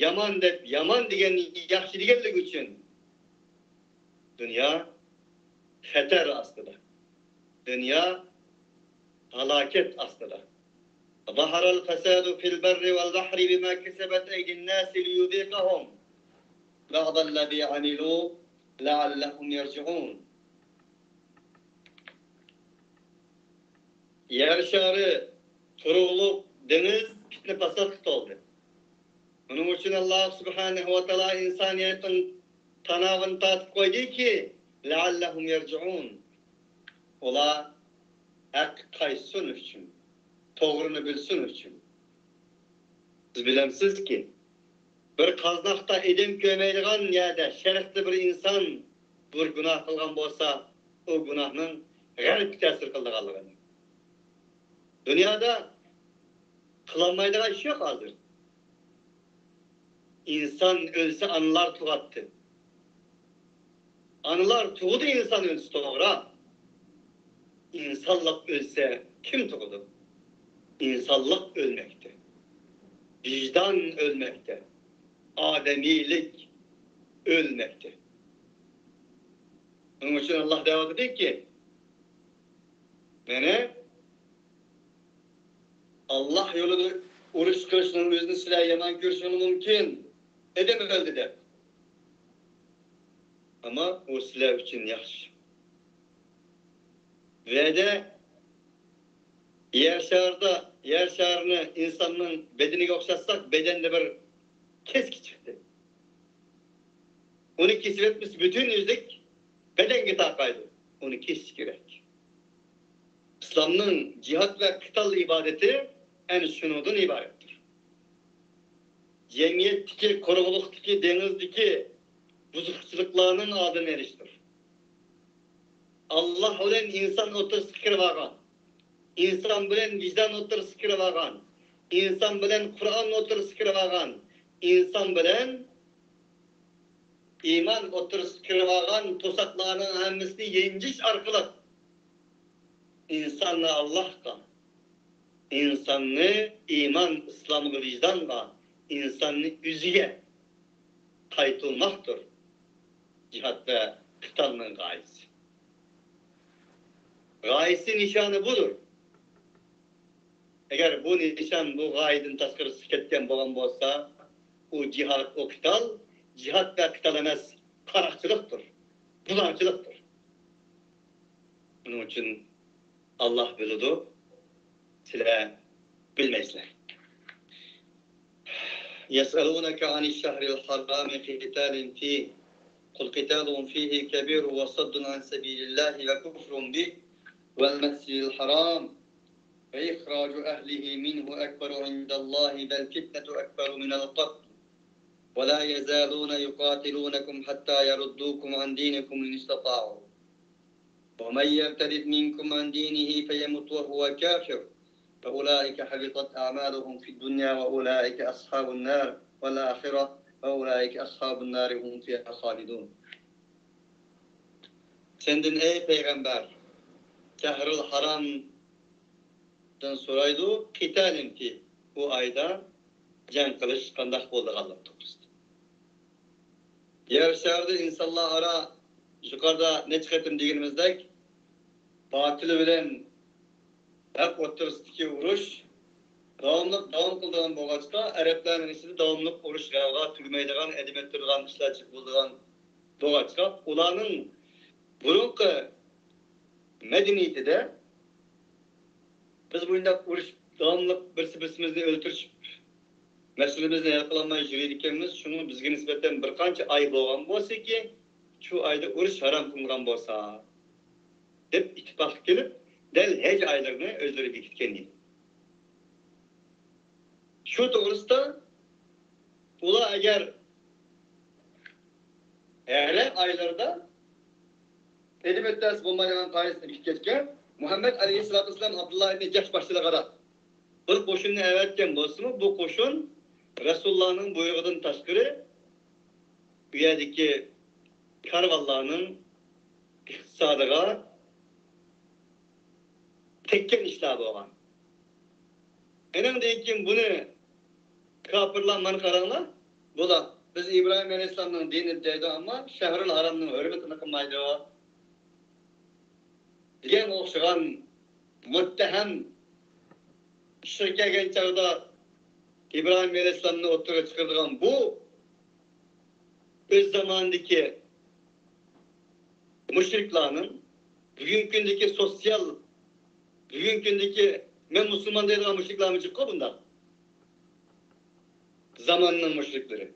يامان دەپ، يامان دېگەننى ياخشى دېگەنلىكى ئۈچۈن دۇنيا خەتەر ئاستىدا. دۇنيا ھالاكەت ئاستىدا. ظهر الفساد في البر والبحر بما كسبت أيدي الناس ليذيقهم بعض الذي عملوا لعلهم يرجعون. يەر شارى، تۇرۇقلۇق، دېڭىز پىتنە-پاساتقا تولدى. بۇنىڭ ئۈچۈن ئاللاھ سۇبھانەھۇ ۋە تائالا ئىنسانىيەتنىڭ تاناۋىنى تارتىپ قويدىكى، لەئەللەھۇم يەرجىئۇن. ئۇلار ھەققە قايتسۇن ئۈچۈن، توغرىنى بىلسۇن ئۈچۈن. سىز بىلەمسىزكى، بىر قازناقتا ئېدەم كۆرمەيدىغان يەردە شەرقتە بىر ئىنسان بىر گۇناھ قىلغان بولسا، ئۇ گۇناھنىڭ غەربكە تەسىر قىلىدىغانلىقىنى. دۇنيادا قىلالمايدىغان ئىش يوق ھازىر. ئىنسان ئۆلسە، ئانىلار تۇغاتتى. ئانىلار تۇغىدۇ، ئىنسان ئۆلسە، توغرا. ئىنسانلىق ئۆلسە، كىم تۇغىدۇ؟ ئىنسانلىق ئۆلمەكتە. ۋىجدان ئۆلمەكتە. ئادەمىيلىك ئۆلمەكتە. شۇنىڭ ئۈچۈن ئاللاھ دەۋاتىدۇكى، مانا، ئاللاھ يولىدا ئۇرۇش قىلىشنىڭ ئۆزىنى سىلەر يامان كۆرۈشۈڭلار مۇمكىن، ئادەم ئۆلدى دەپ. ئەمما ئۇ سىلەر ئۈچۈن ياخشى. بۇ يەردە يەر شارىدا، يەر شارىنى ئىنساننىڭ بەدىنىگە ئوخشاتساق، بەدەندە بىر كەسكى چىقتى. ئۇنى كېسىۋەتمىسە، پۈتۈن يۈزلۈك بەدەنگە تارقايدۇ. ئۇنى كېسىش كېرەك. ئىسلامنىڭ جىھاد ۋە قىتال ئىبادىتى ئەنە شۇنىڭدىن ئىبارەتتۇر. جەمئىيەتتىكى، قۇرۇقلۇقتىكى، دېڭىزدىكى بۇزۇقچىلىقلارنىڭ ئالدىنى ئېلىشتۇر. ئاللاھ بىلەن ئىنسان ئوتتۇرىسىغا كىرىۋالغان، ئىنسان بىلەن ۋىجدان ئوتتۇرىسىغا كىرىۋالغان، ئىنسان بىلەن قۇرئان ئوتتۇرىسىغا كىرىۋالغان، ئىنسان بىلەن ئىمان ئوتتۇرىسىغا كىرىۋالغان توساقلارنىڭ ھەممىسىنى يەنچۈش ئارقىلىق ئىنساننى ئاللاھقا، ئىنساننى ئىمان، ئىسلامغا، ۋىجدانغا، ئىنساننى ئۆزىگە قايتۇرماقتۇر جىھاد ۋە قىتالنىڭ غايىسى. غايىسى، نىشانى بۇدۇر. ئەگەر بۇ نىشان، بۇ غايىدىن تاشقىرىسىغا كەتكەن بولغان بولسا، ئۇ جىھاد، ئۇ قىتال جىھاد ۋە قىتال ئەمەس، قاراقچىلىقتۇر، بۇلاڭچىلىقتۇر. شۇنىڭ ئۈچۈن ئاللاھ بىلىدۇ، سىلەر بىلمەيسىلەر. يسألونك عن الشهر الحرام قتال فيه قل قتال فيه كبير وصد عن سبيل الله وكفر به والمسجد الحرام وإخراج أهله منه أكبر عند الله والفتنة أكبر من القتل ولا يزالون يقاتلونكم حتى يردوكم عن دينكم إن استطاعوا ومن يرتدد منكم عن دينه فيمت وهو كافر فأولئك حبطت أعمالهم في الدنيا وأولئك أصحاب النار والآخرة وأولئك أصحاب النار هم فيها خالدون. سەندىن ئەي پەيغەمبەر، شەھرۇل ھارامدىن سورايدۇ، قىتالىن فى، ئۇ ئايدا جەڭ قىلىش قانداق بولىدىغانلىقى توغرىسىدا. يەر شارىدا ئىنسانلار ئارا يۇقىرىدا نەچچە قېتىم دېگىنىمىزدەك، باتىل بىلەن ھەق ئوتتۇرىسىدىكى ئۇرۇش داۋاملىق داۋام قىلىدىغان بولغاچقا، ئەرەبلەرنىڭ ئىچىدە داۋاملىق ئۇرۇش، غەۋغا، تۈگىمەيدىغان، ئەدىمەت تۇرىدىغان ئىشلار جىق بولىدىغان بولغاچقا، ئۇلارنىڭ بۇرۇنقى مەدەنىيىتىدە بىز بۇنداق ئۇرۇشۇپ، داۋاملىق بىرسى بىرسىمىزنى ئۆلتۈرۈشۈپ، مەسىلىمىزنى ھەل قىلالماي يۈرىدىكەنمىز. شۇڭا بىزگە نىسبەتەن بىر قانچە ئاي بولغان بولسىكى، شۇ ئايدا ئۇرۇش ھارام قىلىنغان بولسا، دەپ ئىتتىپاققا كېلىپ، دەل ھەج ئايلىرىنى ئۆزلىرى بېكىتكەن ئىدى. شۇ توغرىسىدا ئۇلار ئەگەر ھەرەم ئايلىرىدا ئېلىپ ئۆتەرسە بولمايدىغان قائىدىسىنى بېكىتكەچكە، مۇھەممەد ئەلەيھىسسالاتۇ ۋەسسالام ئابدۇللا ئىبنى جەھش باشچىلىقىدا بىر قوشۇننى ئەۋەتكەن بولسىمۇ، بۇ قوشۇن رەسۇلۇللانىڭ بۇيرۇقىدىن تاشقىرى ئۇ يەردىكى كارۋانلارنىڭ ئىقتىسادىغا تەگكەن ئىشلار بولغان. ئېنىڭدىن كېيىن بۇنى كاپىرلار، مانا قاراڭلار، بۇلار بىز ئىبراھىم ئەلەيھىسسالامنىڭ دىنىدا دەيدۇ، ئەمما شەھرۇل ھارامنىڭ ھۆرمىتىنى قىلمايدۇ دېگەن ئوخشىغان مۇتتەھەم ئىشىغا كەلگەن چاغدا ئىبراھىم ئەلەيھىسسالامنى ئوتتۇرىغا چىقىرىدىغان بۇ ئۆز زامانىدىكى مۇشرىكلارنىڭ بۈگۈنكى كۈندىكى سوتسىيال، بۈگۈنكى كۈندىكى مەن مۇسۇلمان دەيدىغان مۇشرىكلارمۇ جىققۇ بۇنداق. زاماننىڭ مۇشرىكلىرى.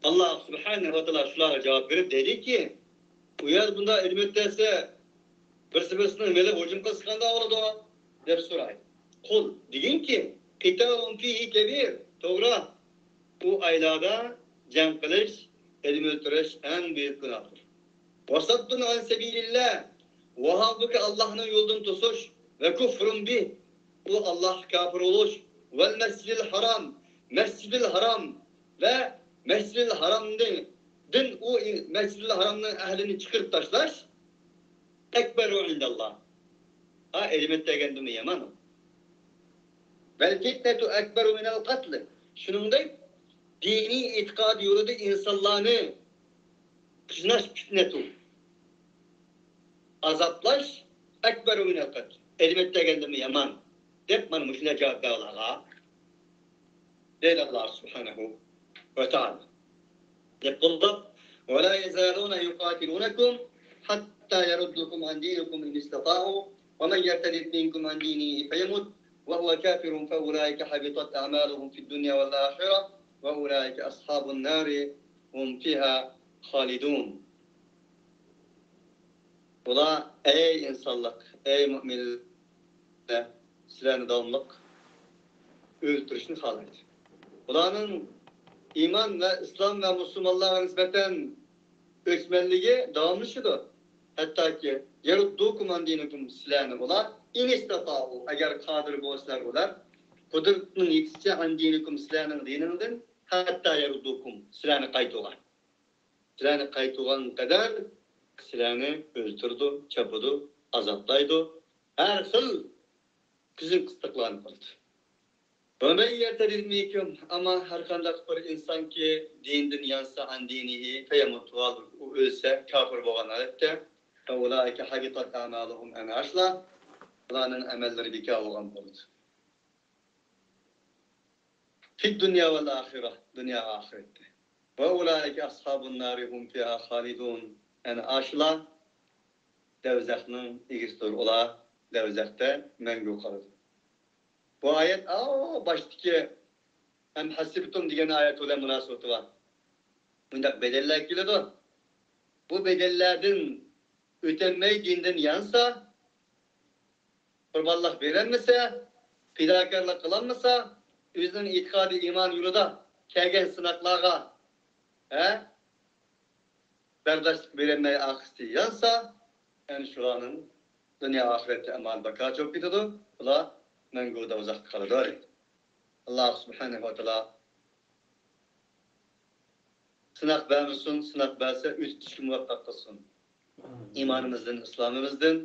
ئاللا سۇبھانەھۇ ۋە تائالا شۇلارغا جاۋاب بېرىپ دەيدىكى، ئۇ يەر بۇنداق ئېلىپ ئۆتەلسە، بىرسى بىرسىنىڭ مېلىغا ھۇجۇم قىلسا قانداق بولىدۇ؟ دەپ سورايدۇ. قۇل، دېگىنكى، قىتالۇن فىھى كەبىر، توغرا. ئۇ ئايلاردا جەڭ قىلىش، ئادەم ئۆلتۈرۈش ئەڭ بۈيۈك گۇناھتۇر. ۋەسەددۇن ئەن سەبىلىللا، ۋە ھالبۇكى، ئاللاھنىڭ يولىدىن توسۇش، ۋە كۇفرۇن بىھ، ئۇ ئاللاھقا كاپىر بولۇش، ۋەل مەسجىدىل ھارام، مەسجىدىل ھارام ۋە مەسجىدىل ھارامنى، دىن ئۇ ئىن-، مەسجىدىل ھارامنىڭ ئەھلىنى چىقىرىپ تاشلاش، ئەكبەرۇ ئىندەللا. ھا، ئەلۋەتتە دېگەندىمۇ يامان ئۇ. ۋەل فىتنەتۇ ئەكبەرۇ مىنەل قەتل. شۇنىڭدەك دىنىي ئېتىقاد يولىدا ئىنسانلارنى قىيناش، پىتنەتۇ، ئازابلاش، ئەكبەرۇ مىنەل قەتل. ئەلۋەتتە دېگەندىمۇ يامان. دەپ مانا مۇشۇنداق جاۋاب بەر ئۇلارغا. دەيدۇ ئاللا سۇبھانەھۇ ۋە تائالا. دەپ قوللاپ، ولا يزالون يقاتلونكم حتى يردوكم عن دينكم إن استطاعوا ومن يرتدد منكم عن دينه فيمت وهو كافر فأولئك حبطت أعمالهم في الدنيا والآخرة وأولئك أصحاب النار هم فيها خالدون. ئۇلار، ئەي ئىنسانلىق، ئەي مۆمىنلەر، سىلەرنى داۋاملىق ئۆلتۈرۈشنى خالايدۇ. ئۇلارنىڭ ئىمان ۋە ئىسلام ۋە مۇسۇلمانلارغا نىسبەتەن ئۆچمەنلىكى داۋاملىشىدۇ. ھەتتاكى يەردۇكۇم ئان دىنىكۇم، سىلەرنى ئۇلار، ئىن ئىستەتائۇ، ئەگەر قادىر بولسىلەر ئۇلار، قۇدرىتىنىڭ يېتىشىچە، ئان دىنىكۇم، سىلەرنىڭ دىنىڭدىن، ھەتتا يەردۇكۇم، سىلەرنى قايتۇرغان. سىلەرنى قايتۇرغان قەدەر سىلەرنى ئۆلتۈرىدۇ، چاپىدۇ، ئازابلايدۇ، ھەر خىل قىيىن قىستاقلارنى قىلىدۇ. ۋەمەن يەرتەددىد مىنكۇم، ئەمما ھەر قانداق بىر ئىنسانكى دىنىدىن يانسا، ئان دىنىھى فەيەمۇت، ئۇ ئۆلسە، كاپىر بولغان ھالەتتە، فەئۇلائىكە ھەبىتەت ئەمالۇھۇم، ئەنە ئاشۇلار، ئۇلارنىڭ ئەمەللىرى بىكار بولغان بولىدۇ. فىددۇنيا ۋەل ئاخىرە، دۇنيا ئاخىرەتتە. ۋە ئۇلائىكە ئەسھابۇن نارى ھۇم فىھا خالىدۇن، ئەنە ئاشۇلار دەۋزەخنىڭ ئىگىسىدۇر، ئۇلار دەۋزەختە مەڭگۈ قالىدۇ. بۇ ئايەت، ئاۋۇ باشتىكى «ئەم ھەسىبتۇم» دېگەن ئايەت بىلەن مۇناسىۋىتى بار. بۇنداق بەدەللەر كېلىدۇ. بۇ بەدەللەردىن ئۆتەلمەي دىندىن يانسا، قۇربانلىق بېرەلمىسە، پىداكارلىق قىلالمىسا، ئۆزىنىڭ ئېتىقادى ئىمان يولىدا كەلگەن سىناقلارغا، ھە، بەرداشلىق بېرەلمەي ئارقىسى يانسا، ئەنە شۇلارنىڭ دۇنيا ئاخىرەتتە ئامالى بىكار بولۇپ كېتىدۇ. بۇلار مەڭگۈ دوزاختا قالىدۇ. ئاللا سۇبھانەھۇ ۋە تائالا سىناق بەرمىسۇن، سىناق بەرسە ئۆتۈشكە مۇۋەپپەق قىلسۇن. ئىمانىمىزدىن، ئىسلامىمىزدىن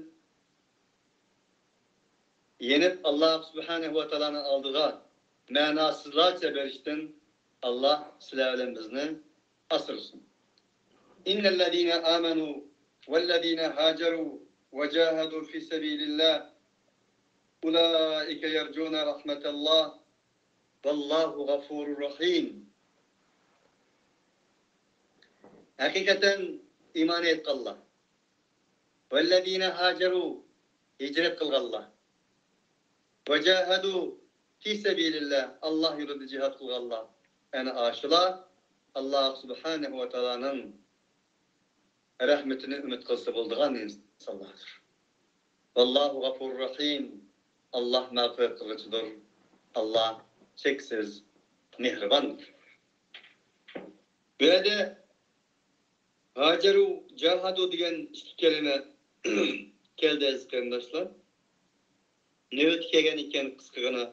يېنىپ، ئاللا سۇبھانەھۇ ۋە تائالانىڭ ئالدىغا مەناسىزلارچە بېرىشتىن ئاللا سىلەر بىلەن بىزنى ئاسرىسۇن. إن الذين آمنوا والذين هاجروا وجاهدوا في سبيل الله أولئك يرجون رحمة الله والله غفور رحيم. ھەقىقەتەن ئىمان ئېيتقانلار، ۋەللەزىنە ھاجەرۇ، ھىجرەت قىلغانلار، ۋەجاھەدۇ فى سەبىلىللاھ، ئاللا يولىدا جىھاد قىلغانلار، ئەنە ئاشۇلار ئاللا سۇبھانەھۇ ۋە تائالانىڭ رەھمىتىنى ئۈمىد قىلسا بولىدىغان ئىنسانلاردۇر. ۋاللاھۇ غەفۇرۇر رەھىم. ئاللا مەغپىرەت قىلغۇچىدۇر. ئاللا چەكسىز مېھرىباندۇر. بۇ يەردە ھاجەرۇ، جاھادۇ دېگەن ئىككى كەلىمە كەلدى، ئەزىز قېرىنداشلار. نۆۋىتى كەلگەن ئىكەن، قىسقىغىنا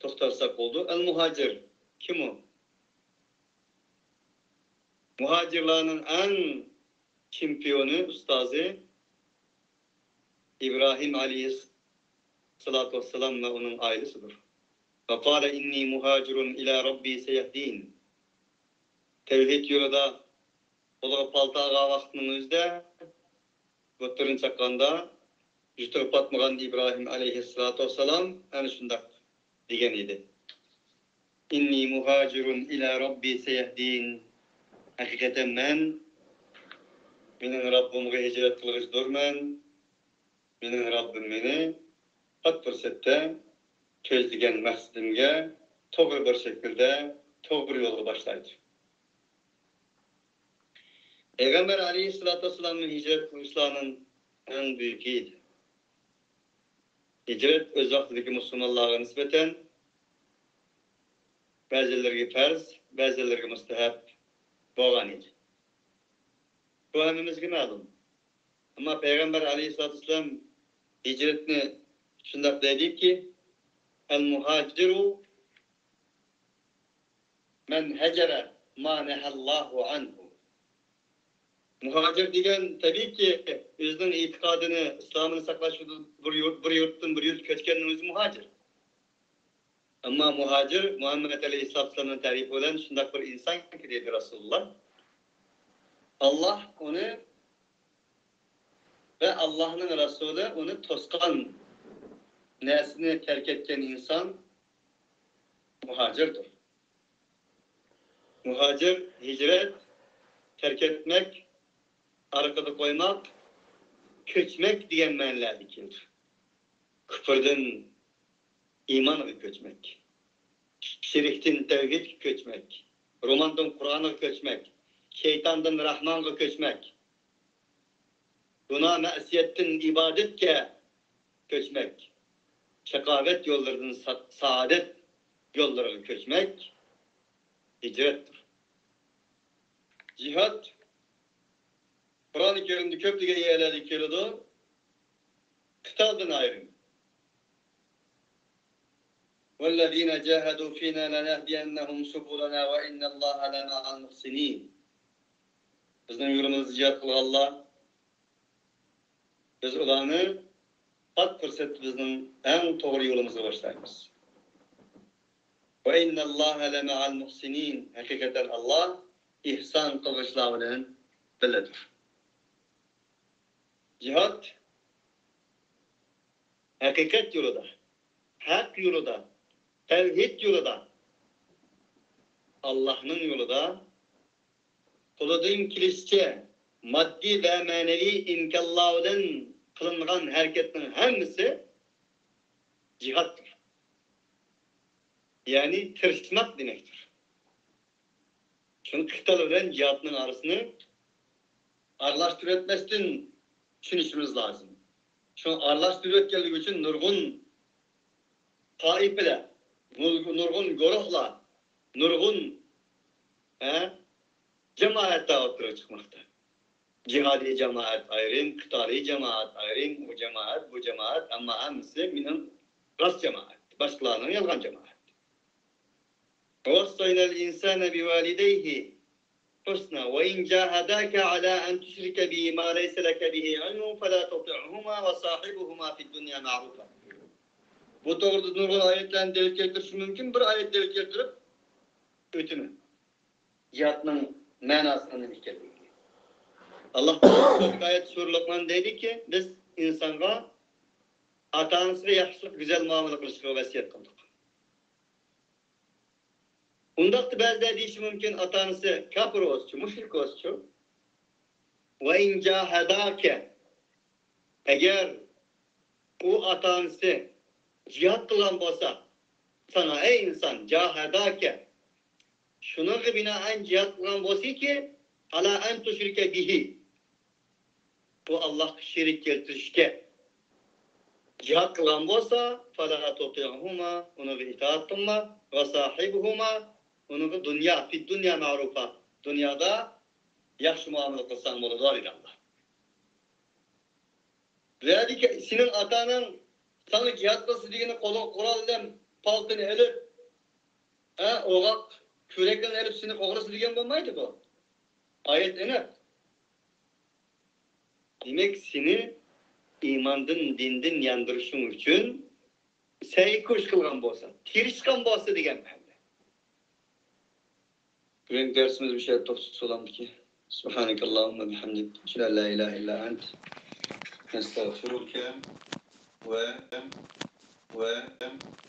توختالساق بولىدۇ. ئەل مۇھاجىر كىم ئۇ؟ مۇھاجىرلارنىڭ ئەڭ چېمپىيونى، ئۇستازى ئىبراھىم ئەلەيھىسسالاتۇ ۋەسسالام ۋە ئۇنىڭ ئائىلىسىدۇر. ۋە قالە ئىننى مۇھاجىرۇن ئىلە رەببى سەيەھدىن. تەۋھىد يولىدا قولىغا پالتا ئالغان ۋاقتىنىڭ ئۆزىدە، بۇتلىرىنى چاققاندا، جۇتىغا پاتمىغان ئىبراھىم ئەلەيھىسسالاتۇ ۋەسسالام ئەنە شۇنداق دېگەن ئىدى. ئىننى مۇھاجىرۇن ئىلە رەببى سەيەھدىن. ھەقىقەتەن مەن مېنىڭ رەببىمغا ھىجرەت قىلغۇچىدۇرمەن. مېنىڭ رەببىم مېنى پات پۇرسەتتە كۆزلىگەن مەقسىتىمگە توغرا بىر شەكىلدە، توغرا يولغا باشلايدۇ. پەيغەمبەر ئەلەيھىسسالاتۇ ۋەسسالامنىڭ ھىجرەت قىلغۇچىلارنىڭ ئەڭ بۈيۈكى ئىدى. ھىجرەت ئۆز ۋاقتىدىكى مۇسۇلمانلارغا نىسبەتەن بەزىلىرىگە پەرز، بەزىلىرىگە مۇستەھەب بولغان ئىدى. بۇ ھەممىمىزگە مەلۇم. ئەمما پەيغەمبەر ئەلەيھىسسالاتۇ ۋەسسالام ھىجرەتنى شۇنداق دەيدۇكى، ئەل مۇھاجىرۇ مەن ھەجەرە ما نەھەللاھۇ ئەنھۇ. مۇھاجىر دېگەن، تەبىئىيكى، ئۆزىنىڭ ئېتىقادىنى، ئىسلامىنى ساقلاش ئۈچۈن بىر يۇرت، بىر يۇرتتىن بىر يۇرتقا كۆچكەننىڭ ئۆزى مۇھاجىر. ئەمما مۇھاجىر مۇھەممەد ئەلەيھىسسالاتۇ ۋەسسالامنىڭ تەرىپى بىلەن شۇنداق بىر ئىنسانكى، دېدى رەسۇلۇللا، ئاللا ئۇنى ۋە ئاللانىڭ رەسۇلى ئۇنى توسقان نەرسىنى تەرك ئەتكەن ئىنسان مۇھاجىردۇر. مۇھاجىر، ھىجرەت، تەرك ئەتمەك، ئارقىدا قويماق، كۆچمەك دېگەن مەنىلەردە كېلىدۇ. كۇپۇردىن ئىمانغا كۆچمەك، شىركتىن تەۋھىدكە كۆچمەك، روماندىن قۇرئانغا كۆچمەك، شەيتاندىن راھمانغا كۆچمەك، گۇناھ مەسىيەتتىن ئىبادەتكە كۆچمەك، شاقاۋەت يوللىرىدىن سا-، سائادەت يوللىرىغا كۆچمەك ھىجرەتتۇر. جىھاد قۇرئانى كەرىمدە كۆپلىگەن يەرلەردە كېلىدۇ. قىتالدىن ئايرىم. والذين جاهدوا فينا لنهدينهم سبلنا وإن الله لمع المحسنين. بىزنىڭ يولىمىزدا جىھاد قىلغانلار، بىز ئۇلارنى پات پۇرسەتتە بىزنىڭ ئەڭ توغرا يولىمىزغا باشلايمىز. وإن الله لمع المحسنين. ھەقىقەتەن ئاللا ئېھسان قىلغۇچىلار بىلەن بىللىدۇر. جىھاد ھەقىقەت يولىدا، ھەق يولىدا، تەۋھىد يولىدا، ئاللانىڭ يولىدا قولىدىن كېلىشىچە ماددىي ۋە مەنىۋى ئىمكانلار بىلەن قىلىنغان ھەرىكەتنىڭ ھەممىسى جىھادتۇر. يەنى تىرىشماق دېمەكتۇر. شۇڭا قىتال بىلەن جىھادنىڭ ئارىسىنى ئارىلاشتۇرۇۋەتمەستىن چۈشىنىشىمىز لازىم. شۇڭا ئارىلاشتۇرۇۋەتكەنلىكى ئۈچۈن نۇرغۇن تائىپىلەر، نۇرغۇن گۇرۇھلار، نۇرغۇن، ھە، جامائەتلەر ئوتتۇرىغا چىقماقتا. جىھادىي جامائەت ئايرىم، قىتالىي جامائەت ئايرىم، ئۇ جامائەت، بۇ جامائەت، ئەمما ھەممىسى مېنىڭ راست جامائەت، باشقىلارنىڭ يالغان جامائەت. ووصينا الإنسان بوالديه حسنا وإن جاهداك على أن تشرك بي ما ليس لك به علم فلا تطعهما وصاحبهما في الدنيا معروفا. بۇ توغرىدا نۇرغۇن ئايەتلەرنى دەلىل كەلتۈرۈشۈم مۇمكىن، بىر ئايەت دەلىل كەلتۈرۈپ ئۆتىمەن. جىھادنىڭ مەناسىنىڭ نېمە ئىكەنلىكىگە. ئاللاھ تائالا بىر ئايەت سۈرە لۇقمان دەيدىكى، بىز ئىنسانغا ئاتا-ئانىسىغا ياخشىلىق، گۈزەل مۇئامىلە قىلىشقا ۋەسىيەت قىلدۇق. ئۇنداقتا بەزىلەر دېيىشى مۇمكىن، ئاتا-ئانىسى كاپىر بولسىچۇ، مۇشرىك بولسىچۇ؟ وإن جاهداك، ئەگەر ئۇ ئاتا-ئانىسى جىھاد قىلغان بولسا، ساڭا، ئەي ئىنسان، جاهداك، شۇنىڭغا بىنائەن جىھاد قىلغان بولسىكى، على أن تشرك به، بۇ ئاللاھقا شېرىك كەلتۈرۈشكە جىھاد قىلغان بولسا، فلا تطعهما، ئۇنىڭغا ئىتائەت قىلما، وصاحبهما، ئۇنىڭغا دۇنيا، في الدنيا معروفا، دۇنيادا ياخشى مۇئامىلە قىلساڭ بولىدۇ، دېدى ئاللاھ. بۇ يەردىكى سېنىڭ ئاتا-ئاناڭ ساڭا جىھاد قىلسا دېگىنى قولىغا قورال بىلەن پالتىنى ئېلىپ، ھە، ئوغاق كۈرەكلەرنى ئېلىپ سېنى قوغلىسا دېگەن بولمايدۇ بۇ. ئايەت ئېنىق. دېمەك، سېنى ئىماندىن، دىندىن ياندۇرۇشۇڭ ئۈچۈن سەي كۈچ قىلغان بولسا، تىرىشقان بولسا دېگەن مەنىدە. بۈگۈنكى دەرسىمىز مۇشۇ يەردە توختىسا بولامدىكى؟ سبحانك اللهم وبحمدك، أشهد أن لا إله إلا أنت، نستغفرك و، و،